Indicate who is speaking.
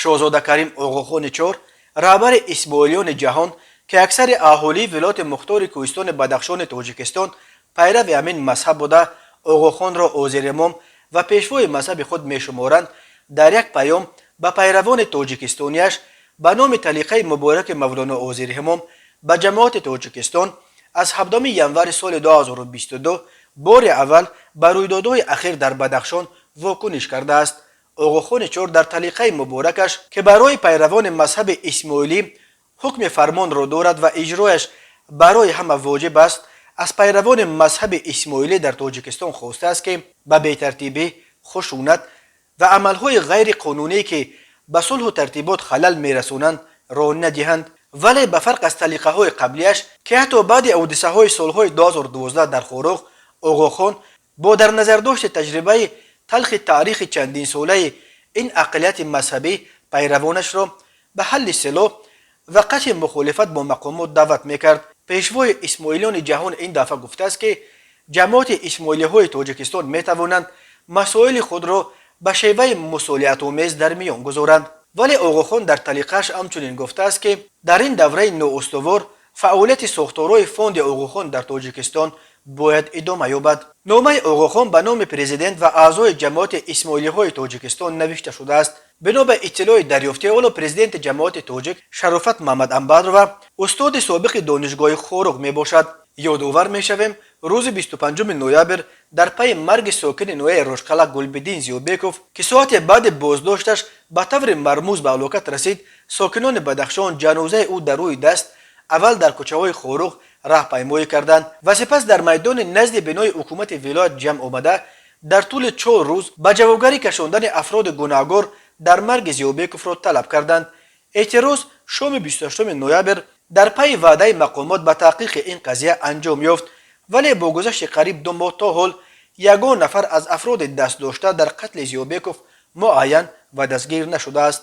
Speaker 1: Шоҳзода Карим Оғохони Чор, раҳбари исмоилиёни ҷаҳон, ки аксари аҳолии Вилояти Мухтори Кӯҳистони Бадахшони Тоҷикистон пайрави ҳамин мазҳаб буда, Оғохонро озиримом ва пешвои мазҳаби худ мешуморанд, дар як паём ба пайравони тоҷикистонияш ба номи талиқаи мубораки Мавлоно Озиримом ба ҷамоати Тоҷикистон аз 7 январи соли 2022 бори аввал ба рӯйдодҳои ахир дар Бадахшон вокуниш кардааст. Оғохони Чор дар талиқаи муборакаш, ки барои пайравони мазҳаби исмоилӣ ҳукми фармонро дорад ва иҷрояш барои ҳама воҷиб аст, аз пайравони мазҳаби исмоилӣ дар Тоҷикистон хостааст, ки ба бетартибӣ, хушунат ва амалҳои ғайриқонуние, ки ба сулҳу тартибот халал мерасонанд, роҳ надиҳанд. Вале ба фарқ аз талиқаҳои қаблияш, ки ҳатто баъди ҳодисаҳои солҳои 2012 дар Хоруғ, Оғохон бо дар назардошти таҷрибаи талхи таърихи чандинсолаи ин ақаллияти мазҳабӣ пайравонашро ба ҳалли силоҳ ва қатъи мухолифат бо мақомот даъват мекард, пешвои исмоилиёни ҷаҳон ин дафъа гуфтааст, ки ҷамоати исмоилиҳои Тоҷикистон метавонанд масоили худро ба шеваи мусолиҳатомез дар миён гузоранд. Вале Оғохон дар талиқааш ҳамчунин гуфтааст, ки дар ин давраи ноустувор фаъолияти сохторҳои Фонди Оғохон дар Тоҷикистон бояд идома ёбад. Номаи Оғохон ба номи президент ва аъзои ҷамоати исмоилиҳои Тоҷикистон навишта шудааст. Бино ба иттилои дарёфтӣ, ҳоло президенти ҷамоати тоҷик Шарофат Мамадамбарова, устоди собиқи донишгоҳи Хоруғ мебошад. Ёдовар мешавем, рӯзи 25 ноябр дар пайи марги сокини ноҳияи Рошқала Гулбиддин Зиёбеков, ки соате баъди боздошташ ба таври мармуз ба ҳалокат расид, сокинони Бадахшон ҷанозаи ӯ дар рӯи даст аввал дар кӯчаҳои Хоруғ раҳпаймоӣ карданд ва сипас дар майдони назди бинои ҳукумати вилоят ҷамъ омада, дар тӯли 4 рӯз ба ҷавобгарӣ кашондани афроди гунаҳгор дар марги Зиёбековро талаб карданд. Эътироз шоми 28 ноябр дар пайи ваъдаи мақомот ба таҳқиқи ин қазия анҷом ёфт, вале бо гузашти қариб 2 моҳ то ҳол ягон нафар аз афроди дастдошта дар қатли Зиёбеков муайян ва дастгир нашудааст.